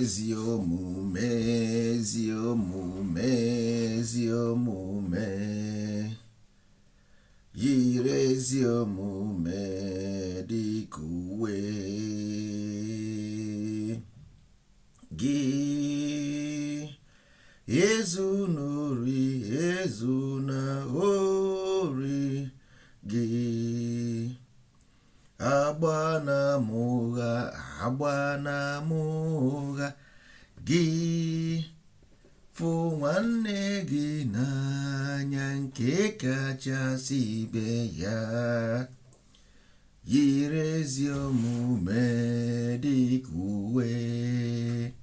Ezi omume, ezi omume, ezi omume, yiri ezi omume dịka uwe gị. Ezuna ori, ezuna ori gị. Agbana ama ụgha, agbana ama ụgha gị. Fụ nwanne gị n'anya nke kachasị ibe ya. Yiri ezi omume dịka uwe.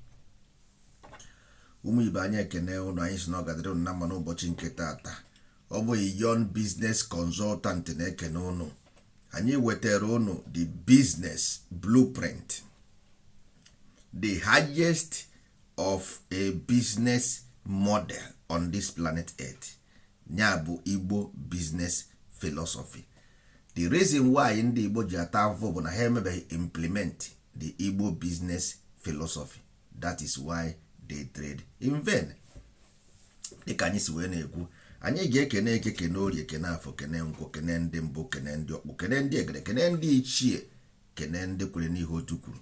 Ụmụ ibe anyị, ekene ụnụ. Anyị si na ọ gadịrị ụnụ na mma n'ụbọchị nke taata. Ọ bụ Young Business Consultant na-ekene ụnụ. Anyị wetara ụnụ the business blueprint, the highest of a business model on this planet Earth, ya bụ Igbo business philosophy. The reason why ndị Igbo ji ata ahụhụ bụ na ha emebeghị implement the Igbo business philosophy. That is why they trade in vain. Dịka anyị si wee na-ekwu, anyị ga-ekene Eke, kene Orie, kene Afọ, kene Nkwọ, kene ndị mbụ, kene ndị ọkpụ, kene ndị egede, kene ndị ichie, kene ndị kwere n'ihe otu kwuru.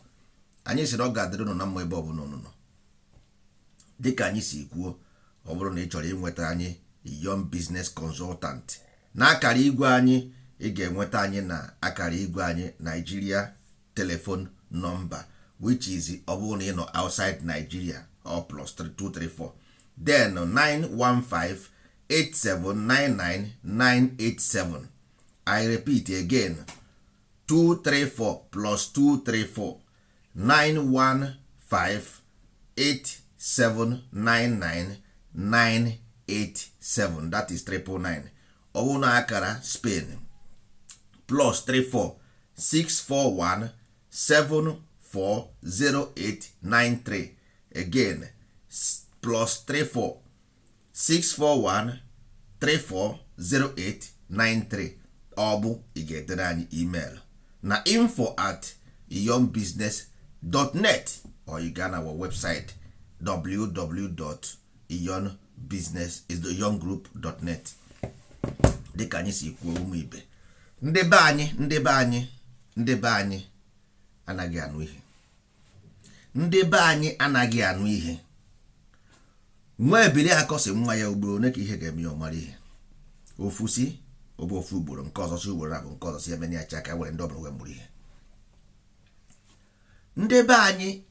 Anyị sịrị ọ ga-adịrị ụnụ na mma ebe ọbụla ụnụ nọ. Dịka anyị si kwuo, ọ bụrụ na ị chọrọ ịnweta anyị, Young Business Consultant, na akara igwe anyị, ị ga-enweta anyị na akara igwe anyị, Nigeria telephone number, which is, ọ bụrụ na ị nọ outside Nigeria, or plus 234, then 915 8799 987. I repeat again, 234, plus 234 915 8799 987. That is 999. Ọ bụrụ na akara Spain, plus 34 641 740893. Again, plus 34 641 340893. Ọ bụ ị ga-edere anyị email na info@iyonbusiness.net, or you ga na our website, www.iyonbusiness.iyongroup.net. Dịka anyị si kwuo, ụmụ ibe, ndị be anyị, ndị be anyị, ndị be anyị anaghị anụ ihe. Ndị be anyị anaghị anụ ihe. Nwa ebili akọ si nwa ya ugboro one ka ihe ga-eme ya ọmara ihe. Ofu si ọ bụ ofu ugboro, nke ọzọ si ugboro abụ, nke ọzọ si eme ya acha ka were ndị ọbụla wee mụrụ ihe. Ndị be anyị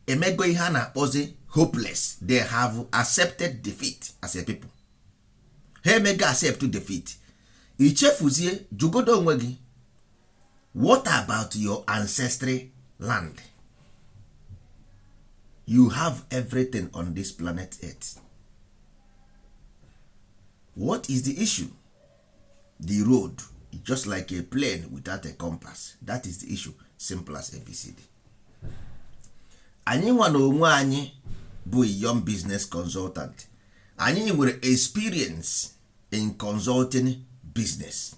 emego ihe a na-akpọzi hopeless. They have accepted defeat as a people. Ha emego accept defeat. Ichefuzie, jụgodo onwe gị, what about your ancestry land? You have everything on this planet Earth. What is the issue? The road is just like a plane without a compass. That is the issue, simple as ABCD. Anyị nwa na onwe anyị bụ Young Business Consultant. Anyị nwere experience in consulting business.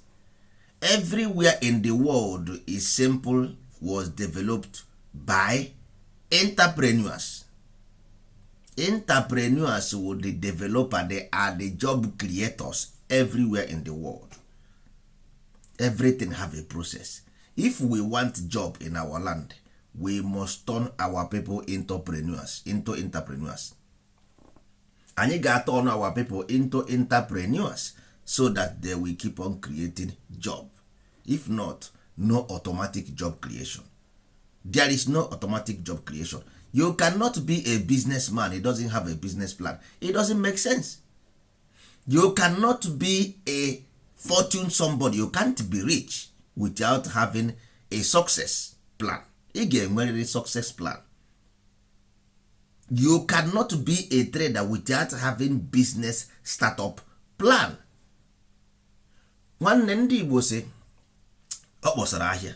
Everywhere in the world is simple, was developed by entrepreneurs. Entrepreneurs were the developer. They are the job creators everywhere in the world. Everything have a process. If we want job in our land, we must turn our people entrepreneurs, into entrepreneurs. Anyị ga-turn our people into entrepreneurs so that they will keep on creating job. If not, no automatic job creation. There is no automatic job creation. You cannot be a businessman, he doesn't have a business plan. It doesn't make sense. You cannot be a fortune somebody. You can't be rich without having a success plan. Ị ga-enwerịrị success plan. You cannot be a trader without having business startup plan. Nwanne, ndị Igbo si ọ kpọsara ahịa,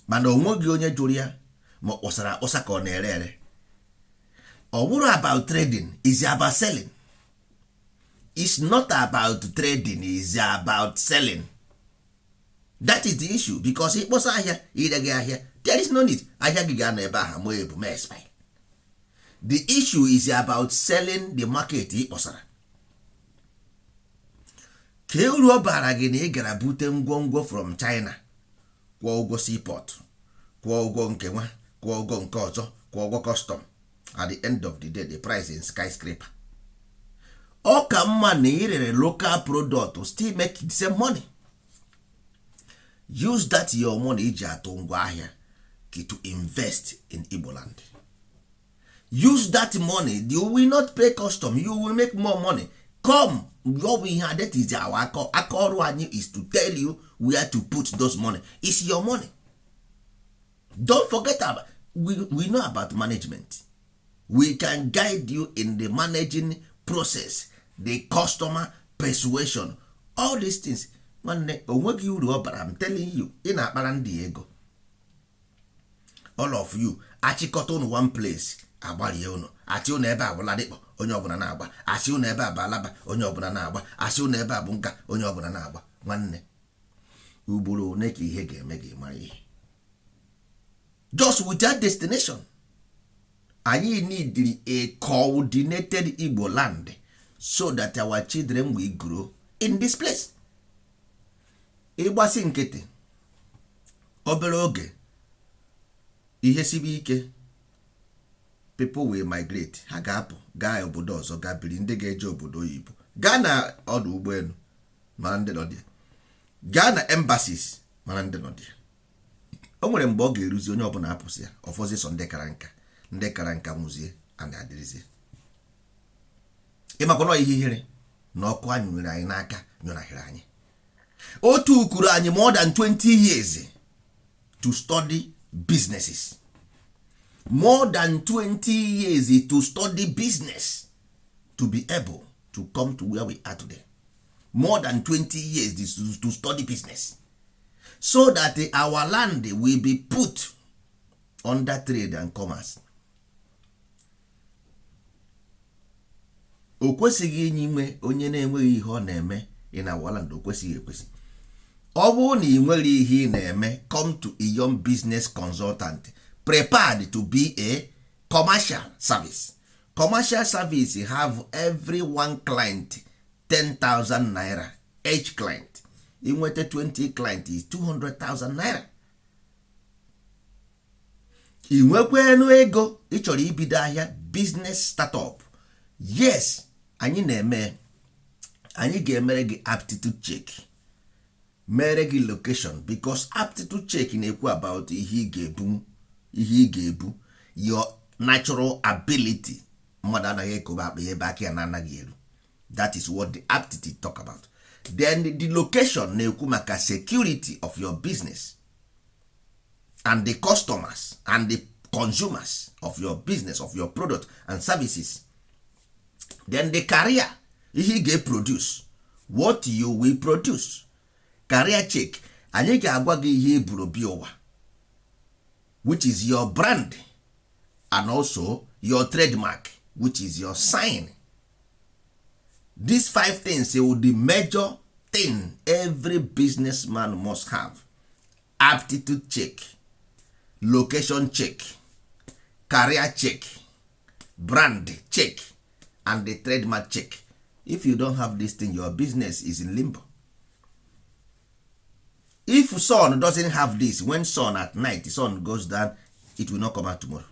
mana o nweghị onye jụrụ ya ma ọ kpọsara akpọsa ka ọ na-ere ere. Ọ bụrụ about trading, is about selling. It's not about trading, is about selling. That is the issue, because ịkpọsa ahịa, ire gị ahịa, there is no need. Ahịa gị ga-anọ ebe ahụ ma ebu ma expire. The issue is about selling the market ị kpọsara. Ka uru ọ bara gị na ị gara bute ngwongwo from China, kwụọ ụgwọ seaport, kwụọ ụgwọ nke nwa, kwụọ ụgwọ nke ọzọ, kwụọ ụgwọ custom, at the end of the day the price in skyscraper. Ọ ka mma na ị rere local product, still make the same money. Use that your money iji atụ ngwa ahịa to invest in Igbo land. Use that money, you will not pay custom, you will make more money. Come, ọ bụ ihe a, that is our aka ọrụ anyị, is to tell you where to put those money. It's your money. Don't forget about we know about management. We can guide you in the managing process, the customer persuasion, all these things. Nwanne, onweghị uru ọ bara. I'm telling you, ị na-akpara ndị ego. All of you achịkọta unu one place, agbarie unu, achị unu ebe a bụ Ladipo, onye ọbụla na-agba. Achị unu ebe a bụ Alaba, onye ọbụla na-agba. Achị unu ebe a bụ nka, onye ọbụla na-agba. Nwanne, ugboro one ka ihe ga-eme gị mara ihe? Just with that destination, anyị need a coordinated Igbo land so that our children will grow in this place. Ịgbasi nkịtị obere oge, ihe sibe ike, people will migrate. Ha ga-apụ gaa obodo ọzọ, gaa biri. Ndị ga-eje obodo oyibo, gaa na ọdụ ụgbọelu mara ndị nọ dị, gaa na embassies mara ndị nọ dị. O nwere mgbe ọ ga-eruzi, onye ọbụla apụsị ya, ọfọzie sọ ndị kara nka. Ndị kara nka nwụzie, a na-adịrịzie. Ịmakwana ihe ihere na ọkụ anyị nwere anyị n'aka nyụnahịrị anyị. Otu ukuru anyị more than 20 years to study businesses, more than 20 years to study business, to be able to come to where we are today. More than 20 years to study business so that our land will be put under trade and commerce. O kwesịghị inye inwe onye na-enweghị ihe ọ na-eme in our land. O kwesịghị ekwesị. Ọ bụrụ na ị nwere ihe ị na-eme, come to Iyon Business Consultant, prepared to be a commercial service. Commercial service have every one client 10,000 naira each client. Inweta 20 client is 200,000 naira. Ị nwekwenu ego, ị chọrọ ibido ahịa, business startup, yes, anyị na-eme. Anyị ga-emere gị aptitude check, mere gị location, because aptitude check na-ekwu about ihe ị ga-ebu, ihe ị ga-ebu, your natural ability. Mmadụ anaghị ekobe akpa ya ebe aka ya na-anaghị eru. That is what the aptitude talk about. Then the location na-ekwu maka security of your business and the customers and the consumers of your business, of your product and services. Then the career, ihe ị ga-produce, what you will produce. Career check, anyị ga-agwa gị ihe e buru bịa ụwa, which is your brand, and also your trademark, which is your sign. These five things will the major thing every businessman must have: aptitude check, location check, career check, brand check and the trademark check. If you don't have this thing, your business is in limbo. If sun doesn't have this, when sun at night, the sun goes down, it will not come out tomorrow.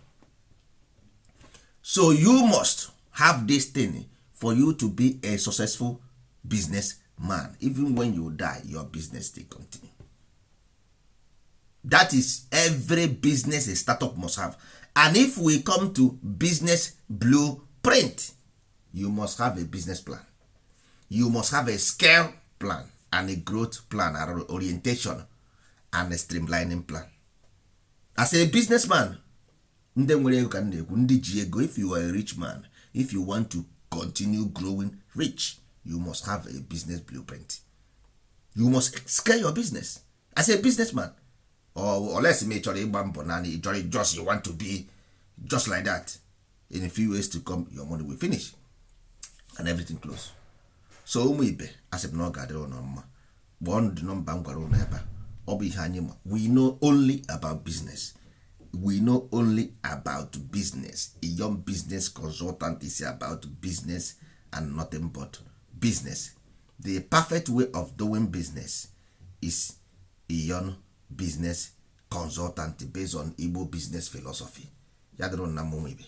So you must have this thing for you to be a successful businessman. Even when you die, your business still continue. That is every business a startup must have. And if we come to business blueprint, you must have a business plan, you must have a scale plan and a growth plan and orientation and a streamlining plan. As a businessman, ndị nwere ego ka m na-ekwu, ndị ji ego. If you are a rich man, if you want to continue growing rich, you must have a business blueprint. You must scale your business as a businessman, or unless ma ị chọrọ ịgba mbọ naanị, ị chọrọ just, you want to be just like that, in a few ways to come, your money will finish and everything close. So ụmụ ibe, asị m na ọ ga-adịrị ụnụ mma. Kpọọ ndị nọmba m gwara ụnụ ebe a. Ọ bụ ihe anyị ma. We know only about business. We know only about business. Iyon Business Consultant is about business and nothing but business. The perfect way of doing business is Iyon Business Consultant, based on Igbo business philosophy. Ya dịrị na mmụọ ibe.